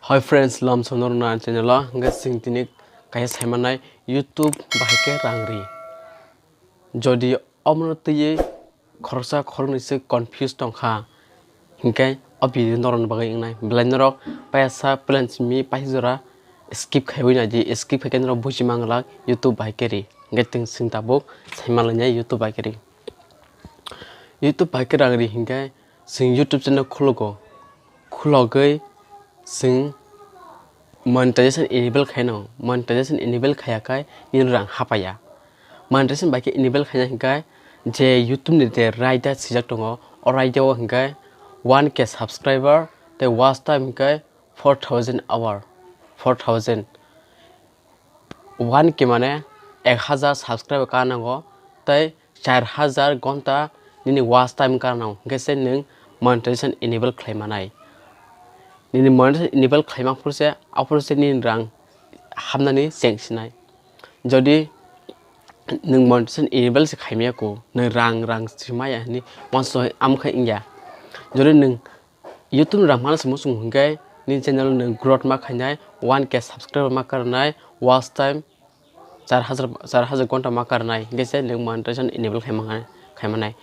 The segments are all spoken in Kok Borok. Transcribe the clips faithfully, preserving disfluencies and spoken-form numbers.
Hi friends, lamsong norokno ani channel o hwnkhe chwng tini kaisa saimanai YouTube bahai khe rang ri. Jodi omono twiwi khoroksa khoroknwi se confuse tongkha, hinkhe o video norokni bagwi wngnai. Belai norok paisa plan simi paisa jora skip khaiwi naidi, skip khaikhe norok buji manglak YouTube bahai khe ri. Hinkhe chwng, chwng tabuk saimanlainai YouTube bahai khe ri. YouTube bahai khe rang ri hinkhe chwng YouTube channel khulogo. Khulogwi chwng monetization enable khaino, monetization enable khaiya khai nini rang hapaiya. Monetization bai khe enable khaina hinkhe je YouTube ni je raida swijak tongo, o raida o hinkhe one K subscriber tei watch time hinkhe four thousand hour, four thousand. One K mane ek hajar subscriber ka nango, tei char hajar gonta nini watch time ka nango, hinkhe se nwng monetization enable khlai manai. Nini monetization enable khlai mang phuru se, aphuru se nini rang hapnani cheng sinai. Jodi nwng monetization enable se khaimaya kho, nwng rang, rang simaya hinwi uansuk amkha wngya. Jodi nwng YouTube ni rang mana se muchung hinkhe nini channel nwng growth ma khainai, one K subscriber ma karnai, watch time char hajar, char hajar gonta ma karnai, hinkhe se nwng monetization enable khai manai, khai manai.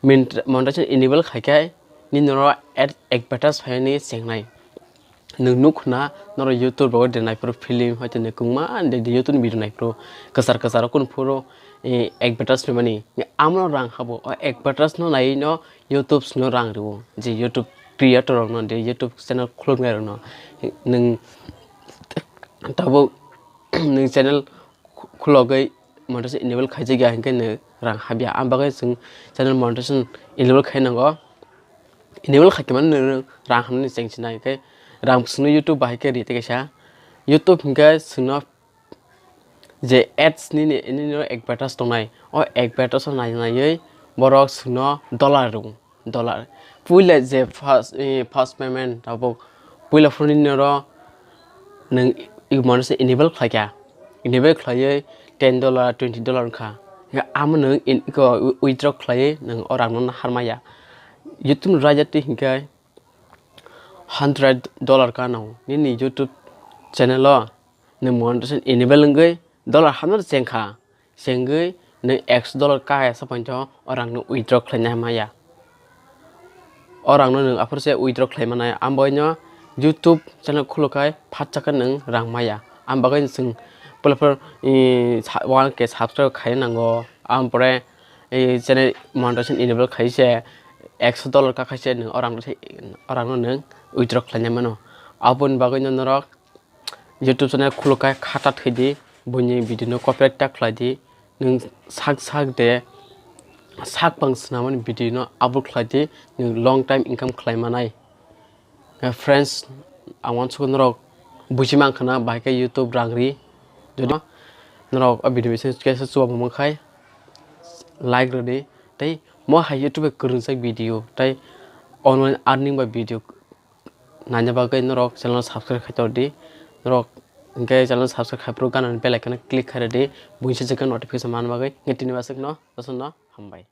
Min-, monetization enable khaikhe nini oro ad advertise phaini chengnai. Nwng nukkha na norok YouTube rogo de naiphuru film, hoito nwng kwbangma de, de YouTube ni video naiphuru kwchar kwcharo kunu phuru, eh, advertise phaimani. Amo rang habo, o advertise no naiwi no YouTube sino rang rwo, je YouTube creator rokno, de YouTube channel khuluknai rokno. Nwng tabuk nwng channel khu-, khulogwi monetization enable khaijak ya hinkhe nwng rang habya. Am bagwi chwng channel monetization enable khai nango. Enable khaikhe mano nwng rang hamnani cheng sinai, hinkhe rang chwngno YouTube bahai khe ri tei kaisa. YouTube hinkhe chwngno je ads nini, nini advertise tongnai, o advertise o nai naiwi borok chwngno dollar rwo, dollar. Puila je first, eh, first payment abo puila phone nini oro nwng i monetization enable khlaikha, enable khlaiwi ten dollar, twenty dollar wngkha. Amo nwng in, iko withdraw khlaiwi nwng o rangno naharmaya. YouTube ni raida twi hinkhe hundred dollar ka nango nini YouTube channel o nwng monetization enable wngwi dollar hamno chengkha, chengwi nwng ekso dollar ka ya sa phaikhe o rangno withdraw khlaina hamya. O rangno nwng aphuru se withdraw khlai manai, amo bagwino YouTube channel khuluk khai phatsa khe nwng rang maya. Amo bagwi chwng puila phuru, i, sa-, one K subscribe khai nango, amo pore, i, channel monetization enable khai se ekso dollar ka khai se nwng o rangno se, o rangno nwng withdraw khlaina mano. Aboni bagwino norok YouTube channel khuluk khai khata thwi di, buini video no copyright ta khlai di, nwng sak sak de sak bang swnamani video no upload khlai di, nwng long time income khlai manai. Eh, friends, ang uansukgo norok buji mankha na bahai khe YouTube rang ri. Jodi norok o video bisingo kaisa chubamu mankha, like rwdi, tei mo hai YouTube o kwrwngjak video tei online earning bai video naina bagwi norok channel subscribe khai tordi. Norok hinkhe channel subscribe khai phuru ganani bell icon click khai rwdi, buini se notification manna bagwi. Hinkhe tini baswkno jotono hambai.